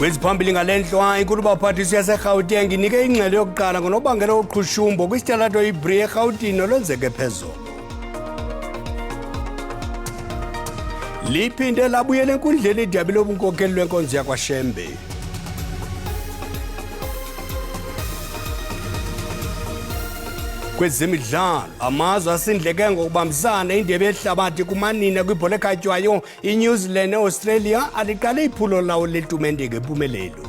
Kweziphambili ngale ntlwa inkulubaphathiswa yaseGauteng inike ingxelo yokuqala ngonobangela woqhushumbo kwisitalato iBree eRhawutini olwenzeke phezolo. Liphinde labuyela enkundleni idabi lobunkokheli lwenkonzo yakwaShembe. Kwezemidlalo, amazwe asindleke ngokubambisana indebe yehlabathi kumanina kwibhola ekhatywayo iNew Zealand neAustralia aliqale iphulo lawo letumente ngempumelelo.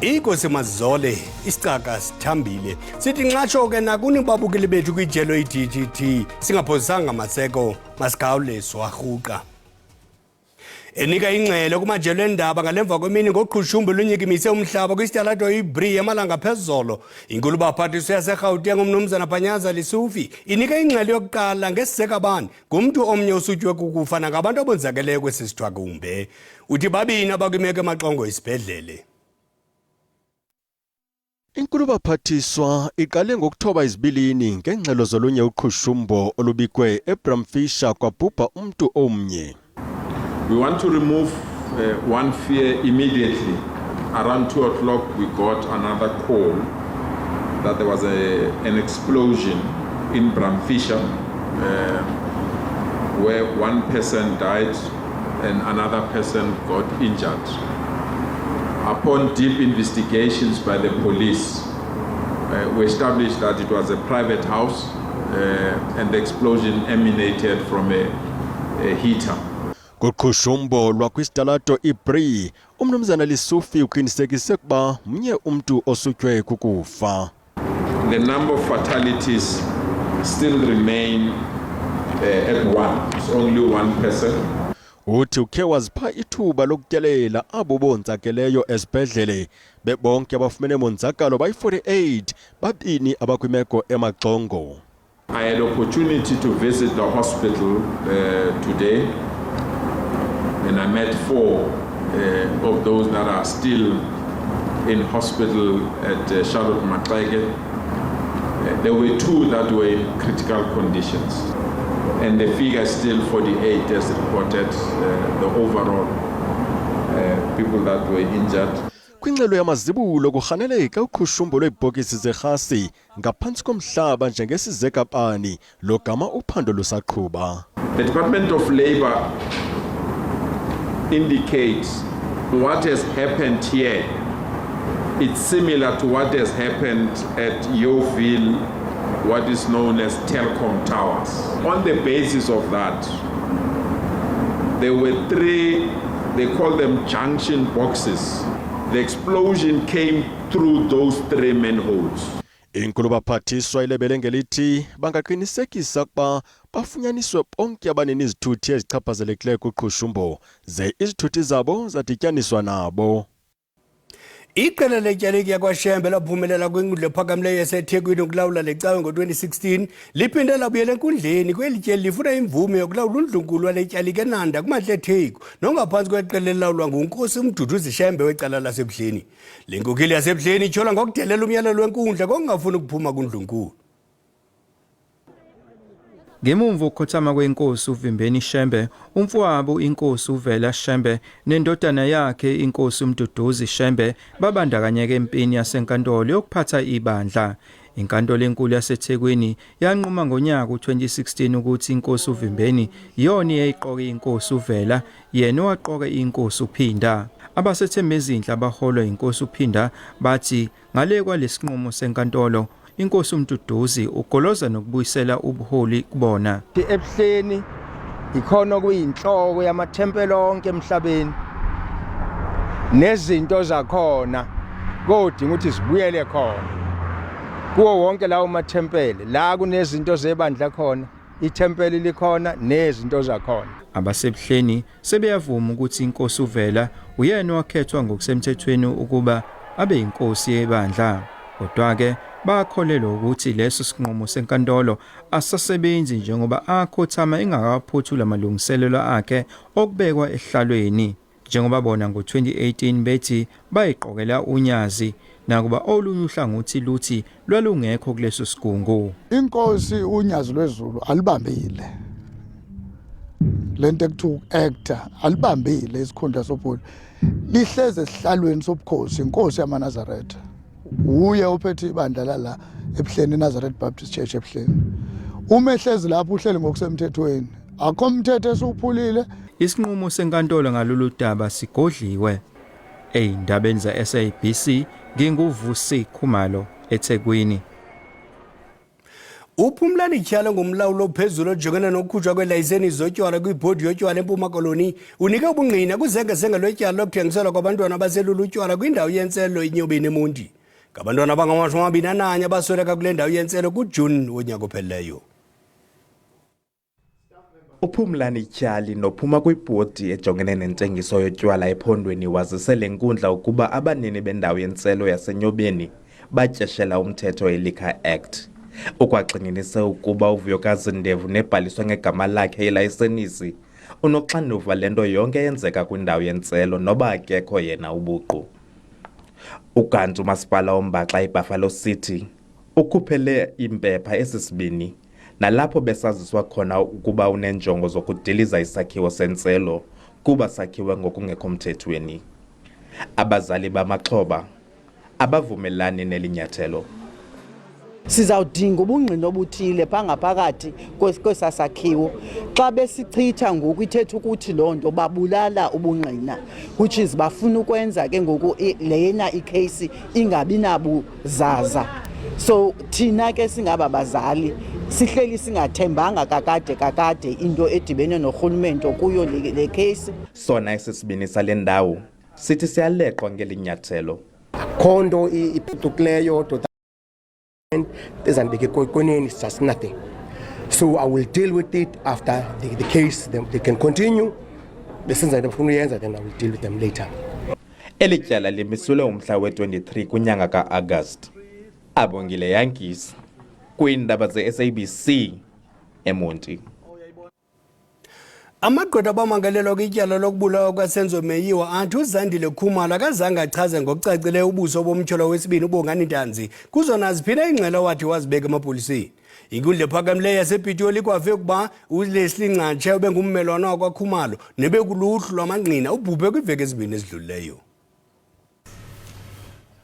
Inkosi Mazole isicaka sithambile sithi nxatsho ke nakuni babukeli bethu kwijelo iDGT singaphozisanga maseko masigawule siwarhuqa. Enika ingxelo kumajelo endaba ngalemva kwemini ngoqhushumbo olunyikimise umhlaba kwisitalato iBree emalanga phezolo. Inkulubaphathiswa yaseGauteng umnumzana Panyaza Lesufi inika ingxelo yokuqala ngesizekabani ngumntu omnye osutywe kukufa nangabantu abonzakeleyo kwesi sithwakumbe. Uthi babini abakwimeko emaxongo esibhedlele. Inkulubaphathiswa iqale ngokuthoba izibilini ngeengxelo zolunye uqhushumbo olubikwe eBram Fischer kwabhubha umntu omnye. We want to remove one fear immediately. Around 2 o'clock we got another call that there was an explosion in Bram Fischer where one person died and another person got injured. Upon deep investigations by the police, we established that it was a private house and the explosion emanated from a heater. Kuqhushumbo lwakwisitalato iBree, umnumzana Lesufi uqinisekise ukuba mnye umntu osutywe kukufa. The number of fatalities still remain at one. It's only one person. Uthi ukhe wazipha ithuba lokutyelela abo bonzakeleyo esibhedlele. Bebonke abafumene monzakalo bayi-48, babini abakwimeko emaxongo. I had opportunity to visit the hospital today, and I met 4 of those that are still in hospital at Charlotte Maxeke. There were 2 that were in critical conditions, and the figure is still 48 as reported, the overall people that were injured. Kwingxelo yamazibulo kurhaneleka uqhushumbo lweebhokisi zerhasi ngaphantsi komhlaba njengesizekabani logama uphando lusaqhuba. The Department of Labor indicates what has happened here. It's similar to what has happened at Yeoville, what is known as Telkom Towers. On the basis of that, there were 3, they call them junction boxes. The explosion came through those 3 manholes. Inkulubaphathiswa ilebele ngelithi bangaqinisekisa ukuba bafunyaniswe bonke abanini izithuthi ezichaphazelekileyo kuqhushumbo ze izithuthi zabo zadityaniswa nabo. Iqela letyaliki yakwaShembe laphumelela kwinkundla ephakamileyo yaseThekwini ukulawula le cawe ngo-2016 liphinde labuyela enkundleni kweli tyeli lifuna imvume yokulawula undlunkulu wale tyaliki eNanda kumantla eTheku nongaphantsi kweqela elilawulwa nguNkosi uMduduzi Shembe wecala laseBuhleni. Le nkokheli yaseBuhleni ityholwa ngokudelela umyalelo wenkundla ngokungafuni ukuphuma kundlunkulu. Ngemumva kokukhothama kwenkosi uVimbeni Shembe, umfowabo inkosi uVela Shembe nendodana yakhe inkosi uMduduzi Shembe babandakanyeke empini yasenkantolo yokuphatha ibandla. Inkantolo enkulu yaseThekwini yanquma ngonyaka u-2016 ukuthi inkosi uVimbeni iyona eyayiqoke inkosi uVela, yena owaqoka inkosi uPhinda. Abasethembezinhle abaholwa inkosi uPhinda bathi ngale kwalesinqumo senkantolo inkosi uMduduzi ugoloza nokubuyisela ubuholi kubona. Ebuhleni ikhona okuyinhloko yamathempeli onke emhlabeni nezinto zakhona kodinga ukuthi zibuyele khona kuwo wonke lawo mathempeli la kunezinto zebandla khona, ithempeli likhona nezinto zakhona. Abasebuhleni sebeyavuma ukuthi inkosi uVela uyena owakhethwa ngokusemthethweni ukuba abe inkosi yebandla. Kodwa-ke bakholelwa ukuthi leso sinqumo senkantolo asasebenzi njengoba akhothama engakaphothuli amalungiselelo akhe okubekwa ehlalweni. Njengoba bona ngo-2018 bethi bayiqokela unyazi, nakuba olunye uhlangothi luthi lwalungekho kuleso sigungu. Inkosi unyazi lwezulu alibambile. Lento ekuthiwa uku-actor alibambile isikhundla sobuholi, lihleze esihlalweni sobukhosi inkosi yamaNazaretha. Uye ophethe ibandla lala eBuhleni, iNazareth Baptist Church eBuhleni. Uma ehlezi lapho uhleli ngokusemthethweni, akho mthetho esiwuphulile. Isinqumo senkantolo ngalolu daba sigodliwe. Ey'ndabeni ze-SABC nginguVusi Khumalo eThekwini. UPhumlani Tyhala ngumlawuli ophezulu ojongene nokukhutshwa kweelayisenisi zotywala kwibhodi yotywala eMpuma Koloni unike ubungqina kwizengezenge lwetyala lokuthengiselwa kwabantwana abaselula utywala kwindawo yentselo iNyobeni eMonti. Ngabantwana abangama-21 abasweleka kule ndawo yentselo kuJuni wonyaka ophelileyo. UPhumlani Tyhali nophuma kwibhodi ejongene nentengiso yotywala ephondweni wazise le nkundla ukuba abanini bendawo yentselo yaseNyobeni batyeshela umthetho iLiquor Act. Ukwagxininise ukuba uVuyokazi Ndevu nebhaliswe ngegama lakhe ilayisenisi unoxanduva lento yonke eyenzeka kwindawo yentselo noba akekho yena ubuqu. Ukanti umasipala ombaxa iBuffalo City ukhuphele iimpepha esi sibini nalapho besaziswa khona ukuba uneenjongo zokudiliza isakhiwo sentselo kuba sakhiwe ngokungekho mthethweni. Abazali bamaxhoba abavumelani neli nyathelo. Sizawudinga ubungqina obuthile phaa ngaphakathi kwesaa sakhiwo. Xa besichitha ngoku ithetha ukuthi loo nto babulala ubungqina, which is bafuna ukwenza ke ngoku lena ikheyisi ingabi nabuzaza. So thina ke singaba bazali sihleli singathembanga kakade kakade into edibene norhulumento kuyo le kheyisi. Sona esi sibini sale ndawo sithi siyaleqwa ngeli nyathelo. Akho nto iphucukileyo to ezandibeka ekoneni, it's just nothing. So I will deal with it after the case. They can continue besenza into abafuna uyenza, then I will deal with them later. Eli tyala limiselwe umhla we-23 kwinyanga ka-Agasti. Abongile Yankees kwiindaba ze-SABC eMonti. Amagqwetha abamangalelwa kwityala lokubulawa kwaSenzo Meyiwa athi uZandile Khumalo akazange achaze ngokucacileyo ubuso bomtyholwa wesibini uBongani Ntanzi kuzo naziphina iingxelo wathi wazibeka emapoliseni. Inkundla ephakamileyo yasePitoli ikwave ukuba uLeslie Ngcatshe obengummelwane wakwaKhumalo nebekuluhlu lwamangqina ubhubhe kwiiveki ezimbini ezidlulileyo.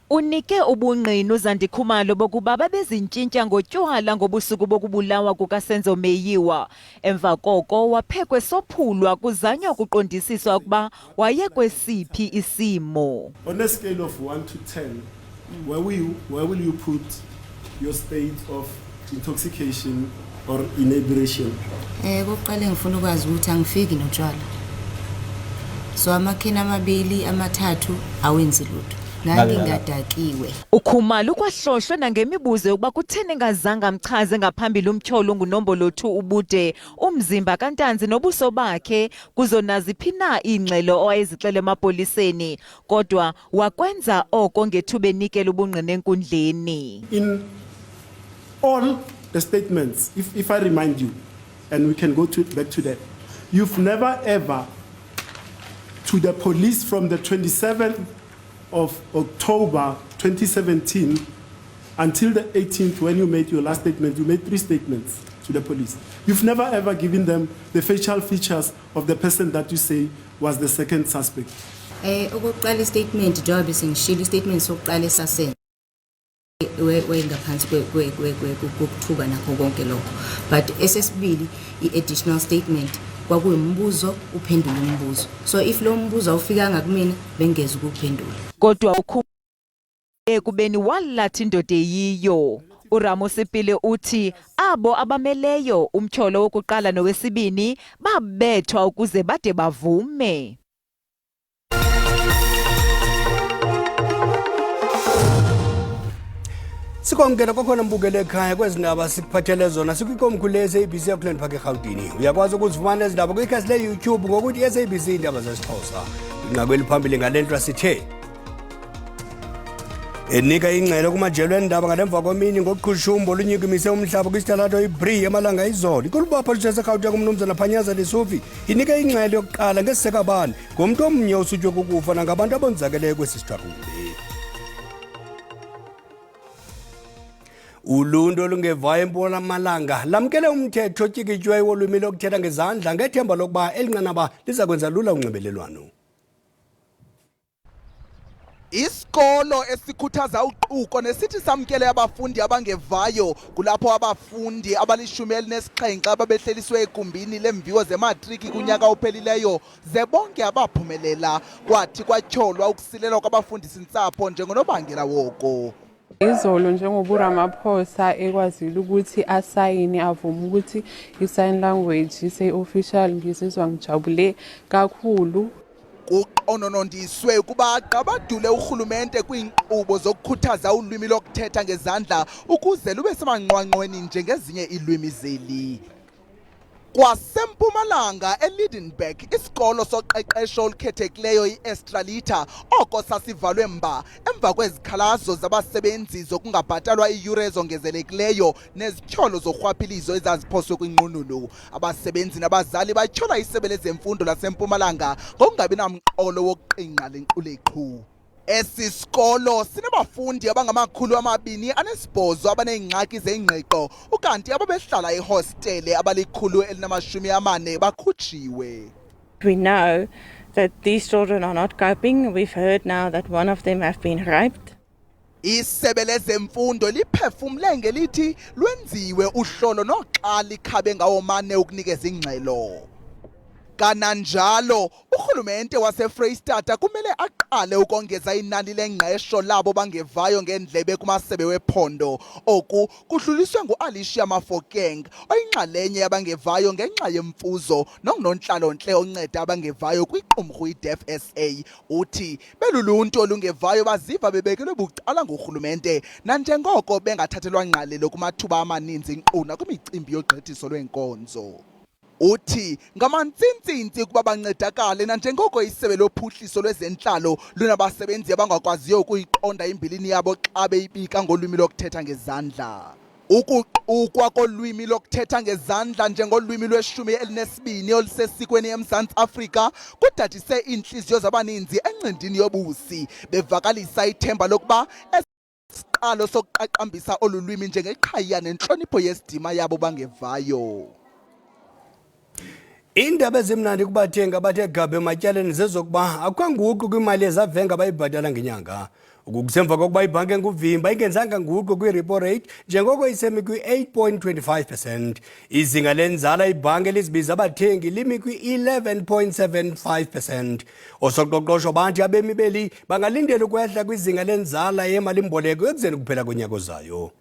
Unike ubungqina uZandi Khumalo bokuba babezintyintya ngotywala ngobusuku bokubulawa kukaSenzo Meyiwa. Emva koko waphekwe sophulwa kuzanywa ukuqondisiswa ukuba wayekwesiphi isimo. On a scale of 1 to 10, where will you put your state of intoxication or inebriation? Kokuqala ngifuna ukwazi ukuthi angifiki notshwala. So amakhini amabili amathathu awenzi lutho. Ngangingadakiwe. UKhumalo ukwahlohlwe nangemibuzo yokuba kutheni engazange amchaze ngaphambili umtyholo ongunombolo 2 ubude umzimba kaNtanzi nobuso bakhe kuzo naziphi na iingxelo owayezixele emapoliseni, kodwa wakwenza oko ngethuba enikela ubungqina enkundleni. In all the statements, if I remind you, and we can go back to that, you've never ever to the police from the 27th of October 2017 until the 18th when you made your last statement, you made 3 statements to the police. You've never ever given them the facial features of the person that you say was the second suspect. Okokuqala istatement, njengoba besengishilo, istatement sokuqala esasenza wayengaphansi kokuthuka nakho konke lokho, but esesibili i-additional statement kwakuyumbuzo uphendula umbuzo, so if lo mbuzo awufikanga kumina bengeze ukuphendula. Kodwa ekubeni walathi indoda eyiyo. URamosepele uthi abo abameleyo umtyholo wokuqala nowesibini babethwa ukuze bade bavume. Sikwamkela kwakhona mbukele ekhaya kwezi ndaba sikuphathele zona sikwikomkhulu le-SABC Auckland Park eRhawutini. Uyakwazi ukuzifumana ezi ndaba kwikhasi le-YouTube ngokuthi i-SABC iindaba zesiXhosa. Inqaku eliphambili ngale nto sithe enika ingxelo kumajelo endaba ngalemva kwemini ngoqhushumbo olunyukumise umhlaba kwisitalato iBree emalanga izolo. Ikulubapha luseRhawuteng umnumzana Phanyaza Lesufi inika ingxelo yokuqala ngesisekabani ngomntu omnye osutywe kukufa nangabantu abonzakeleyo kwesi sithwakumbe. Uluntu olungevayo eMpumalanga lamkele umthetho otyikitywe wolwimi lokuthetha ngezandla ngethemba lokuba eli nqanaba liza kwenza lula unxibelelwano. Isikolo esikhuthaza uquko nesithi samkele abafundi abangevayo kulapho abafundi abalishumi elinesixhenxe ababehleliswe egumbini leemviwo zematriki kunyaka ophelileyo ze bonke abaphumelela kwathi kwatyholwa ukusilelwa kwabafundisintsapho njengonobangela woko. Izolo njengoba uRamaphosa ekwazile ukuthi asayine avume ukuthi i-sign language ise-official ngizizwa ngijabule kakhulu. Kuqononondiswe ukuba aqabadule urhulumente kwiinkqubo zokukhuthaza ulwimi lokuthetha ngezandla ukuze lube semanqwanqweni njengezinye iilwimi zeli. KwaseMpumalanga eLydenburg isikolo soqeqesho olukhethekileyo iEstralita oko sasivalwe mba emva kwezikhalazo zabasebenzi zokungabhatalwa iiyure ezongezelekileyo nezityholo zorhwaphilizo ezaziphoswe kwinqununu. Abasebenzi nabazali batyhola isebe lezemfundo laseMpumalanga ngokungabi namqolo wokuqingqa le nkquleqhu. Esi sikolo sinabafundi abangama-208 abaneengxaki zengqiqo ukanti ababehlala ehostele abali-140 bakhutshiwe. We know that these children are not coping. We've heard now that one of them have been raped. Isebe lezemfundo liphefumle ngelithi lwenziwe uhlolo noxa likhabe ngawo mane ukunikeza ingxelo. Kananjalo urhulumente waseFreyistata kumele aqale ukongeza inani lengqesho labo bangevayo ngeendlebe kumasebe wephondo. Oku kudluliswe nguAlicia Mafokeng oyinxalenye yabangevayo ngenxa yemfuzo nongunontlalontle onceda abangevayo kwiqumrhu iDeaf SA. Uthi beluluntu olungevayo baziva bebekelwe bucala ngurhulumente nanjengoko bengathathelwa ngqalelo kumathuba amaninzi nkqu nakwimicimbi yogqithiso lweenkonzo. Uthi ngamantsintsinti ukuba bancedakale nanjengoko isebe lophuhliso lwezentlalo lunabasebenzi abangakwaziyo ukuyiqonda imbilini yabo xa beyibika ngolwimi lokuthetha ngezandla. Ukuqukwa kolwimi lokuthetha ngezandla njengolwimi lweshumi elinesibini olusesikweni eMzantsi Afrika kudadise iintliziyo zabaninzi encindini yobusi bevakalisa ithemba lokuba isiqalo sokuqaqambisa olu lwimi njengeqhayiya nentlonipho yesidima yabo bangevayo. Iindaba ezimnandi kubathengi abathe gabhe ematyaleni zezokuba akukho nguqu kwimali ezavenga abayibhatala ngenyanga. Oku kusemva kokuba ibhanki enguvimba ingenzanga nguqu kwi-repo rate njengoko isemi kwi-8.25 percent. Izinga lenzala ibhanki elizibiza abathengi limi kwi-11.75 percent. Osoqoqosho bathi abemi beli bangalindela ukwehla kwizinga lenzala yemalimboleko ekuzeni kuphela konyaka ozayo.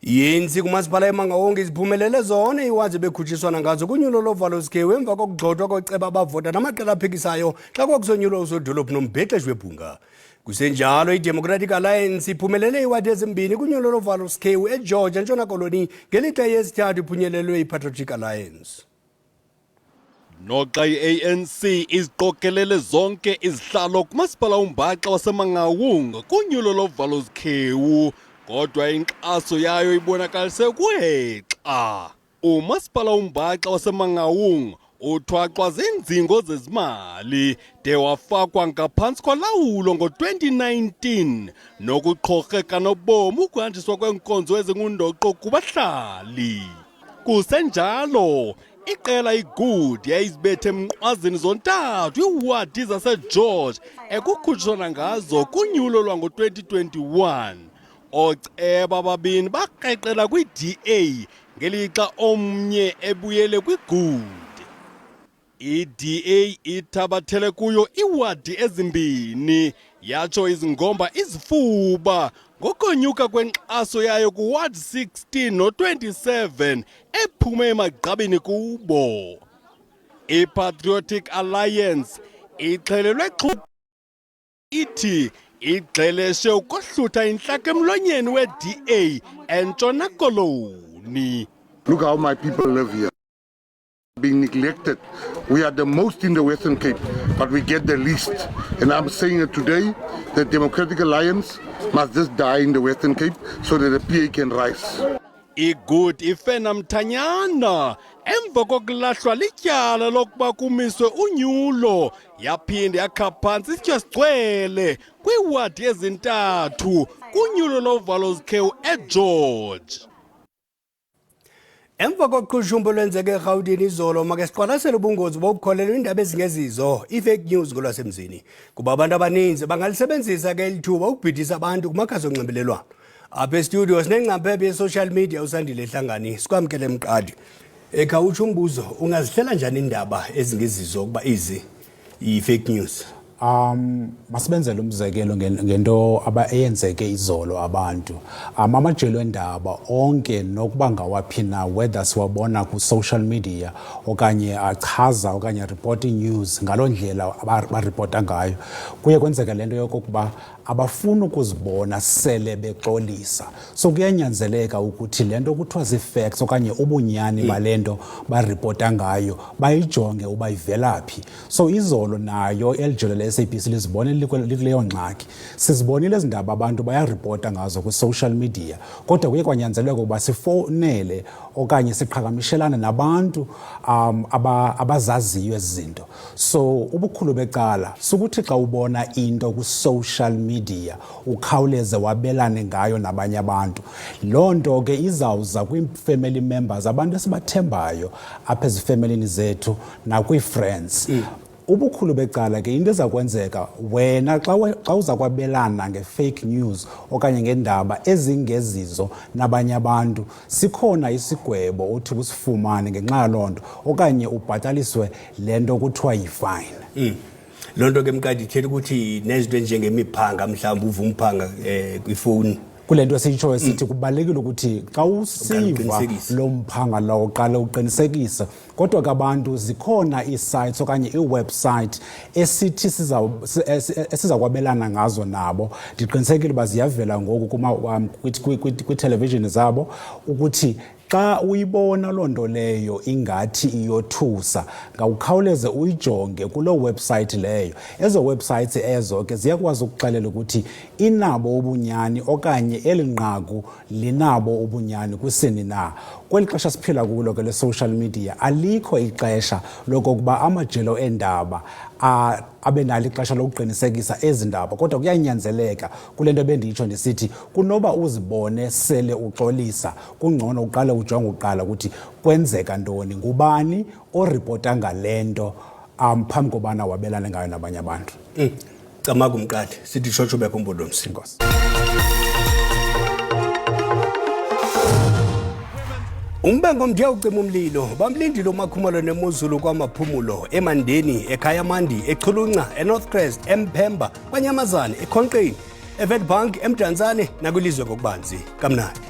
Yintsi kumasipala eMangaung iziphumelele zone iwazi bekhutshiswana ngazo kunyulo lovalo sikhewu emva kokugxothwa koceba abavota namaqela aphikisayo xa kwakusonyulwa usodolophu nombhexeshi webhunga. Kusenjalo iDemocratic Alliance iphumelele iwadi ezimbini kunyulo lovalo sikhewu eGeorge eNtshona Koloni ngelixa yesithathu iphunyelelwe yiPatriotic Alliance. Noxa i-ANC iziqokelele zonke izihlalo kumasipala umbaxa waseMangaung kunyulo lovalo zikhewu, kodwa inkxaso yayo ibonakalise ukuhexa. Umasipala umbaxa waseMangaung uthwaxwa ziinzingo zezimali de wafakwa ngaphantsi kolawulo ngo-2019 nokuqhorheka nobomi ukuhanjiswa kweenkonzo ezingundoqo kubahlali. Kusenjalo, iqela iGood yayizibethe emnqwazini zontathu iiwadi zaseGeorge ekukhutshiswana ngazo kunyulo lwango-2021. Ooceba ababini bakreqela kwiDA ngelixa omnye ebuyele kwiGood. I-DA ithabathele kuyo iiwadi ezimbini yatsho izingomba izifuba ngokonyuka kwenkxaso yayo kuward 16 no-27 ephume emagqabini kubo. I-Patriotic Alliance ixhelelwe xhu ithi igxeleshe ukohlutha intlaka emlonyeni we-DA eNtshona Koloni. Look how my people live here. Being neglected. We are the most in the Western Cape, but we get the least. And I'm saying it today, the Democratic Alliance must just die in the Western Cape so that the PA can rise. IGood ife namthanyana emva kokulahlwa lityala lokuba kumiswe unyulo yaphinde yakha phantsi isityo sigcwele kwiiwadi ezintathu kunyulo lovalo zikhewu eGeorge. Emva koqhushumbo olwenzeke eRhawutini izolo, make siqwalasele ubungozi bokukholelwa iindaba ezingezizo, i-fake news ngolwasemzini, kuba abantu abaninzi bangalisebenzisa ke eli thuba ukubhidisa abantu kumakhasi onxibelelwano. Apha estudio sinengcaphephe ye-social media uSandile Hlangani. Sikwamkele mqadi. Ekhawutsho umbuzo, ungazihlela njani iindaba ezingezizo ukuba izi i-fake news? Masibenzele umzekelo ngento eyenzeke izolo abantu. Amajelo endaba onke nokuba ngawaphi na, whether siwabona ku-social media okanye achaza okanye report news ngaloo ndlela baripota ngayo, kuye kwenzeka le nto yokokuba abafuni ukuzibona sele bexolisa. So kuyanyanzeleka ukuthi le nto kuthiwa zii-facts okanye ubunyani bale nto baripota ngayo bayijonge uba ivela phi. So izolo nayo eli jelo le-SABC lizibone likuleyo ngxaki. Sizibonile ezi ndaba abantu bayaripota ngazo kwi-social media, kodwa kuye kwanyanzeleka ukuba sifowunele okanye siqhakamishelane nabantu abazaziyo ezi zinto. So ubukhulu becala sukuthi xa ubona into kwi-social media ukhawuleze wabelane ngayo nabanye abantu. Loo nto ke izawuza kwii-family members, abantu esibathembayo apha ezifemelini zethu nakwii-friends. Ubukhulu becala ke into eza kwenzeka wena xa uza kwabelana nge-fake news okanye ngeendaba ezingezizo nabanye abantu, sikhona isigwebo othi usifumane ngenxa yaloo nto okanye ubhataliswe le nto kuthiwa yifayini. Loo nto ke mqadi ithetha ukuthi nezinto ezinjengemiphanga, mhlawumbi uva umphanga kwifowuni. Kule nto esiyitshoyo sithi kubalulekile ukuthi xa usiva uqinisekise. lo mphanga lowo uqale uqinisekise. Kodwa ke abantu zikhona ii-sites okanye ii-website esithi esiza kwabelana ngazo nabo. Ndiqinisekile uba ziyavela ngoku kwiithelevishini zabo ukuthi xa uyibona loo nto leyo ingathi iyothusa, ngawukhawuleze uyijonge kuloo website leyo. Ezo websites ezo ke ziyakwazi ukuxelela ukuthi inabo ubunyani okanye eli nqaku linabo ubunyani kwisini na. Kweli xesha siphila kulo ke le-social media, alikho ixesha lokokuba amajelo eendaba abe nalo ixesha lokuqinisekisa ezi ndaba, kodwa kuyanyanzeleka kule nto bendiyitsho ndisithi kunoba uzibone sele uxolisa, kungcono uqale ujonge uqala ukuthi kwenzeka ntoni, ngubani oripota ngale nto phambi kobana wabelane ngayo nabanye abantu. Camagu mqadi, sithi tshotsho bekho mpondomsi. Nkosi. Umbengo mdiya ucima umlilo, bamlindile uMakhumalo nemozulu kwaMaphumulo, eMandeni, eKhayamandi, eChulunca, eNorthcrest, eMphemba, kwaNyamazane, eKhonqeni, eWitbank, eMdantsane nakwilizwe ngokubanzi. Kamnandi.